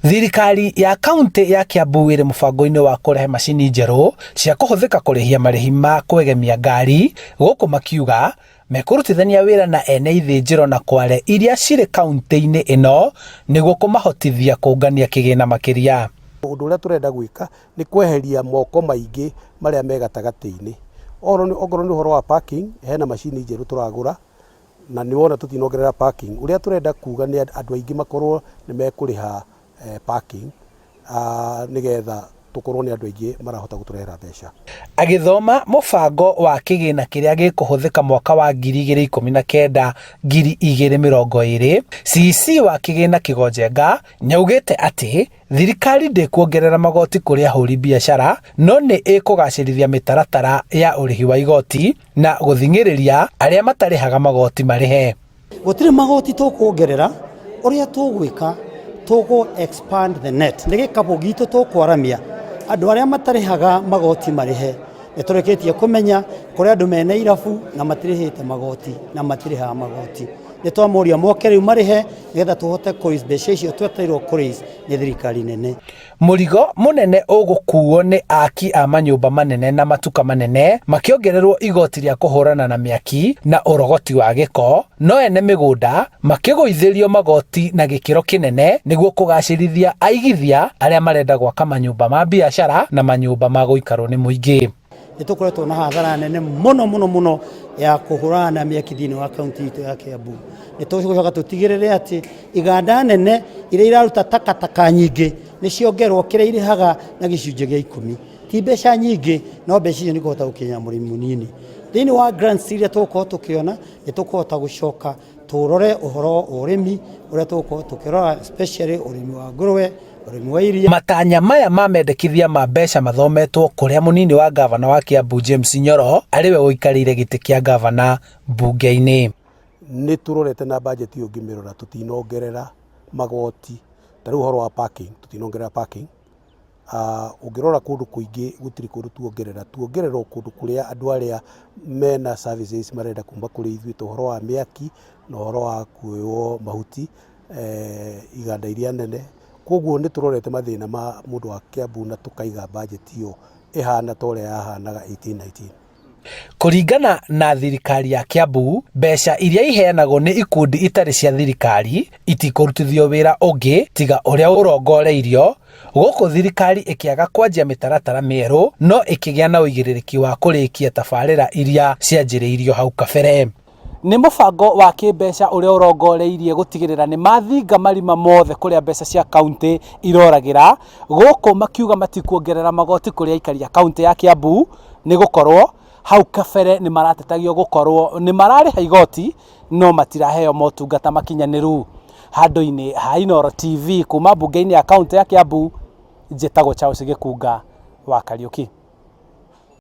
Thirikari ya kaunti ya Kiambu ĩrĩ mũbango-inĩ wa kũrehe macini njerũ cia kũhũthĩka kũrĩhia marĩhi ma kwegemia ngari, gũkũ makiuga mekũrutithania wĩra na ene ithĩnjĩro na kware iria cirĩ kaunti-inĩ ĩno nĩguo kũmahotithia kũngania kĩgĩna makĩria. Ũndũ ũrĩa tũrenda gwĩka nĩ kweheria moko maingĩ marĩa me gatagatĩ-inĩ. Okorwo nĩ ũhoro wa parking, hena macini njerũ tũragũra na nĩ wona tũtinongerera parking. Ũrĩa tũrenda kuga nĩ andũ aingĩ makorwo nĩ mekũrĩha parking nĩgetha tũkorwo nĩ andũ aingĩ marahota gũtũrehera mbeca. Agĩthoma mũbango wa kĩgĩna kĩrĩa gĩkũhũthĩka mwaka wa 2019 2020, CEC wa kĩgĩna Kĩgonjenga nĩaugĩte atĩ thirikari ndĩkuongerera magoti kũrĩ ahũri biacara no nĩ ĩkũgacĩrithia mĩtaratara ya ũrĩhi wa igoti na gũthing'ĩrĩria arĩa matarĩhaga magoti marĩhe. Gũtirĩ magoti tũkuongerera, ũrĩa tũgwĩka tũgũ expand the net, nĩ gĩkabũ gitũ tũkwaramia andũ arĩa matarĩhaga magoti marĩhe. Nĩ tũrĩkĩtie kũmenya kũrĩ andũ mena irabu na matirĩhĩte magoti na matirĩhaga magoti. Nĩ twamoria moke rĩu marĩhe nĩgetha tũhote kũ raise mbeca icio twetereirwo kũ raise nĩ thirikari nene. Mũrigo mũnene ũgũkuo nĩ aki a manyũmba manene na matuka manene makĩongererwo igoti rĩa kũhũrana na mĩaki na ũrogoti wa gĩko, no ene mĩgũnda makĩgũithĩrio magoti na gĩkĩro kĩnene nĩguo kũgacĩrithia aigithia arĩa marenda gwaka manyũmba ma biacara na manyũmba ma gũikarwo nĩ mũingĩ. Nĩ tũkoretwo na hathara nene mũno mũno mũno ya kũhũrana na mĩaki thĩinĩ wa kaunti itũ ya Kiambu. Nĩ tũgũcoka tũtigĩrĩre atĩ iganda nene iria iraruta takataka nyingĩ nĩ ciongerwo kĩrĩa irĩhaga na gĩcunjĩ gĩa 10. Ti mbeca nyingĩ, no mbeca icio nĩ ikũhota gũkinyĩra mũrĩmi mũnini. Thĩinĩ wa grants iria tũgũkorwo tũkĩona, nĩ tũkũhota gũcoka tũrore ũhoro wa ũrĩmi ũrĩa tũgũkorwo tũkĩrora especially ũrĩmi wa ngũrũwe, ũrĩmi wa iria. Matanya maya ma mendekithia ma mbeca mathometwo kũrĩa mũnini wa ngavana wa Kiambu James Nyoro arĩ we ũikarĩire gĩtĩ kĩa ngavana mbunge-inĩ. Nĩ tũrorete na budget ĩyo ũngĩmĩrora tũtinongerera magoti, ta rĩu ũhoro wa parking, tũtinongerera parking. Ũngĩrora kũndũ kũingĩ gũtirĩ kũndũ tuongerera, tuongerera o kũndũ kũrĩa andũ arĩa mena services marenda kuma kũrĩ ithuĩ ta ũhoro wa mĩaki na ũhoro wa kuoywo mahuti iganda iria nene. Koguo nĩ tũrorete mathĩna ma mũndũ wa Kiambu na tũkaiga budget ĩyo ĩhana ta ũrĩa yahanaga 18-19. Kũringana na thirikari ya Kiambu, mbeca iria iheanagwo nĩ ikundi itarĩ cia thirikari itikũrutithio wĩra ũngĩ tiga ũrĩa ũrongoreirio, gũkũ thirikari ĩkĩaga kwanjia mĩtaratara mĩerũ no ĩkĩgĩa na ũigĩrĩrĩki wa kũrĩkia tabarĩra iria cianjĩrĩirio hau kabere. Nĩ mũbango wa kĩmbeca ũrĩa ũrongoreirie gũtigĩrĩra nĩ mathinga marima mothe kũrĩa mbeca cia kaunti iroragĩra, gũkũ makiuga matikuongerera magoti kũrĩ aikari a kaunti ya Kiambu nĩ gũkorwo hau kabere nĩ maratetagio gũkorwo nĩ mararĩha igoti no matiraheo motungata makinyanĩru. Handũ-inĩ ha Inooro TV kuma mbunge-inĩ ya kaunti ya Kiambu, njĩtagwo Charles Gĩkunga wa Kariũki.